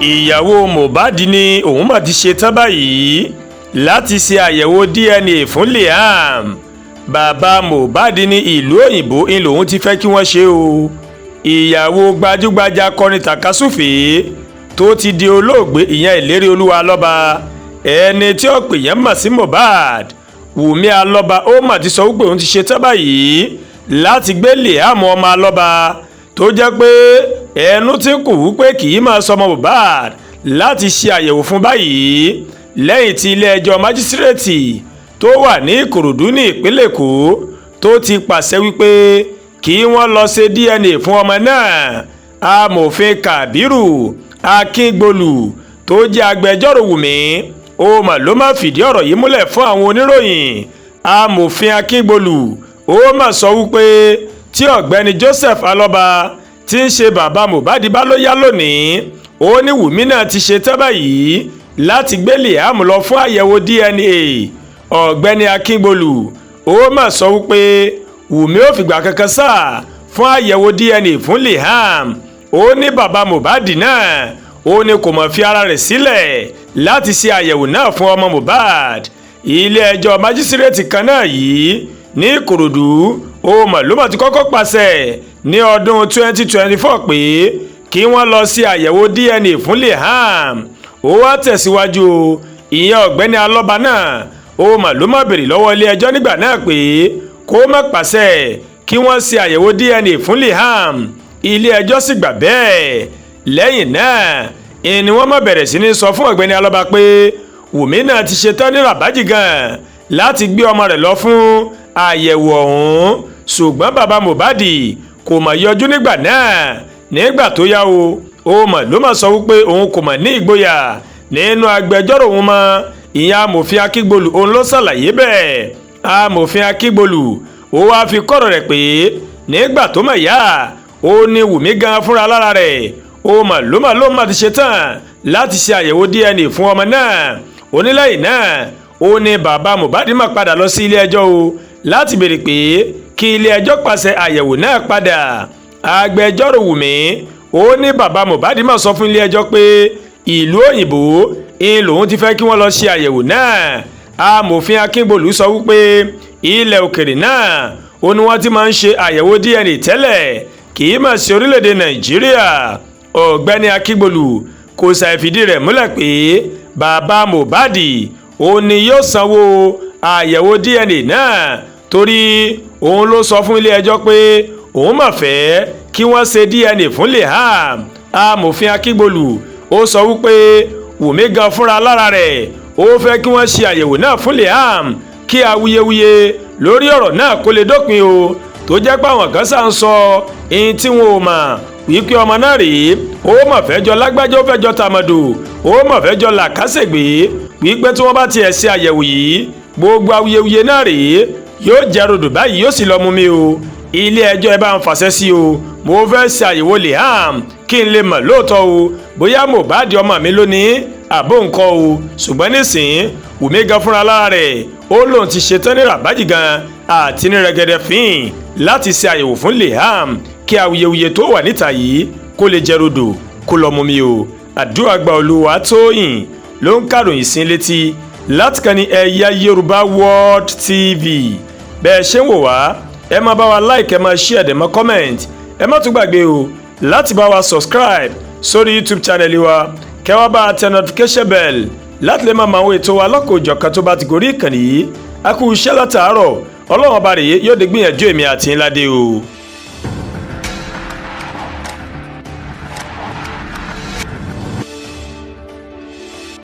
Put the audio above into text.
Ìyàwó Mohbad ní òun mà ti ṣe tán báyìí láti ṣe àyẹ̀wò DNA fún Liam. Bàbá Mohbad ní ìlú òyìnbó ń lòun ti fẹ́ kí wọ́n ṣe o. Ìyàwó gbajúgbajà akọrin tàkasúfèé tó ti di olóògbé, ìyẹn Ìlérí Olúwa Alọ́ba, ẹni tí ọ̀pọ̀ èèyàn mọ̀ sí Mohbad, Wùmí Alọ́ba, ó mà ti sọ wípé òun ti ṣe tán báyìí láti gbé Liam ọmọ Alọ́ba, tó jẹ́ pé ẹnu tí kò wípé kì í máa sọmọ Mohbad, láti ṣe àyẹ̀wò fún báyìí, lẹ́yìn tí ilé-ẹjọ́ májísírèètì tó wà ní Ìkòròdú ní ìpínlẹ̀ Èkó tó ti pàṣẹ wípé kí wọ́n lọ ṣe DNA fún ọmọ náà. Amòfin Kábírù Akíngbólú, tó jẹ́ agbẹjọ́rò Wùmí, ó mà ló má fìdí ọ̀rọ̀ yìí múlẹ̀ fún àwọn oníròyìn. Amòfin Akíngbólú ó mà sọ wípé tí ọ̀gbẹ́ni Joseph Alọ́ba, tí ń ṣe bàbá Mohbad, bá ló yá lónìí, ó ní Wùmí náà ti ṣe tán báyìí láti gbé Liam lọ fún àyẹ̀wò DNA. Ọ̀gbẹ́ni Akíngbólú ó mà sọ wípé Wùmí ò fìgbà kankan sá fún àyẹ̀wò DNA fún Liam. Ó ní bàbá Mohbad náà, ó ní kò mọ̀ fi ara rẹ̀ sílẹ̀ láti ṣe àyẹ̀wò náà fún ọmọ Mohbad. Ilé-ẹjọ́ májísírèètì kan náà yìí ní Ìkòròdú, ó mà ló mà ti kọ́kọ́ pàṣẹ ní ọdún 2024 pé kí wọ́n lọ ṣe àyẹ̀wò DNA fún Liam. Ó wá tẹ̀síwájú, ìyẹn ọ̀gbẹ́ni Alọ́ba náà, ó mà ló má béèrè lọ́wọ́ ilé-ẹjọ́ nígbà náà pé kó má pàṣẹ kí wọ́n ṣe àyẹ̀wò DNA fún Liam. Ilé-ẹjọ́ sì gbà bẹ́ẹ̀. Lẹ́yìn náà ni wọ́n má bẹ̀rẹ̀ sí ní sọ fún ọ̀gbẹ́ni Alọ́ba pé Wùmí náà ti ṣetán ní rabaji gan láti gbé ọmọ rẹ̀ lọ fún àyẹ̀wò ọ̀hún, ṣùgbọ́n bàbá Mohbad kò mọ̀ yọjú nígbà náà. Nígbà tó yá o, ó mọ̀ ló mọ̀ sọ wípé òun kò mọ̀ ní ìgboyà nínú agbẹjọ́rò òun mọ́. Ìyẹn amòfin Akígbolù, òun ló ṣàlàyé bẹ́ẹ̀. Amòfin Akígbolù ó wáá fi kọ́rọ̀ rẹ̀ pé nígbà tó mọ̀ yá, ó ní Wùmí gan fúnra lára rẹ̀, ó mọ̀ ló mọ̀ ti ṣe tán láti ṣe àyẹ̀wò DNA fún ọmọ náà. Onílẹ̀yìn náà, ó ní bàbá Mohbad máa padà lọ sí ilé ẹjọ́ o láti béèrè pé kí ilé ẹjọ́ pàṣẹ àyẹ̀wò náà padà. Agbẹjọ́rò Wùmí ó ní bàbá Mohbad máa sọ fún ilé ẹjọ́ pé ìlú òyìnbó ń lòun ti fẹ́ kí wọ́n lọ ṣe àyẹ̀wò náà. Amòfin Akíngbòlú sọ wípé ilẹ̀ òkèrè náà, ó ní wọ́n ti máa ń ṣe àyẹ̀wò DNA tẹ́lẹ̀, kì í mà ṣe orílẹ̀-èdè Nàìjíríà. Ọ̀gbẹ́ni Akíngbòlú kò ṣàìfìdí rẹ̀ múlẹ̀ pé bàbá Mohbad, ó ní yóò sanwó àyẹ̀wò DNA náà, torí òun ló sọ fún ilé ẹjọ́ pé òun mà fẹ́ kí wọ́n ṣe DNA fún Liam. Amòfin Akíngbòlú ó sọ wípé Wùmí gan fúnra lára rẹ̀, ó fẹ́ kí wọ́n ṣe àyẹ̀wò náà fún Liam, kí awuyewuye lórí ọ̀rọ̀ náà kó lè dópin o, tó jẹ́ pé àwọn kan sá ń sọ ihun tí wọn ò mọ̀ wípé ọmọ náà rèé, ó mọ̀ fẹ́ jọ lágbájá, ó fẹ́ jọ tàmọ̀dò, ó mọ̀ fẹ́ jọ làkàṣègbè, wípé tí wọ́n bá tiẹ̀ ṣe àyẹ̀wò yìí, gbogbo awuyewuye náà rèé yóò jẹ́ rodò báyìí, yóò sì lọ mú mi o. Ilé ẹjọ́, ẹ bá ń fàṣẹ sí o, mo fẹ́ ṣe àyẹ̀wò Liam kí n lè mọ̀ lóòótọ́ o bóyá Mohbad ọmọ mi lónìí àbó nǹkan o. Ṣùgbọ́n nísìnyí, Wùmí gan fúnra lára rẹ̀, ó lóun ti ṣetán ní ràbájì gan àti ní rẹ̀gẹ̀dẹ̀ fín láti ṣe àyẹ̀wò fún Liam, kí awuyewuye tó wà níta yìí kó lè jẹ́ rodò kó lọ mú mi o. Àdúrà gba. Olúwa Tóyìn ló ń kàròyìn sí létí láti kàn ní Ẹ̀yà Yorùbá World TV. Bẹ́ẹ̀ ṣe ń wò wá, ẹ máa bá wa like, ẹ máa share, dẹ̀ máa comment. Ẹ má tún gbàgbé o láti bá wa subscribe sórí YouTube channel wa, kẹ́ wá bá a tẹ notification bell láti lè máa mọ àwọn ètò wa lọ́kọ̀ọ́jọ̀kan tó bá ti gorí ìkànnì yìí. A kú iṣẹ́ látàárọ̀. Ọlọ́run Ọba rèé yóò dé gbìyànjú èmi àti ńlá dé o.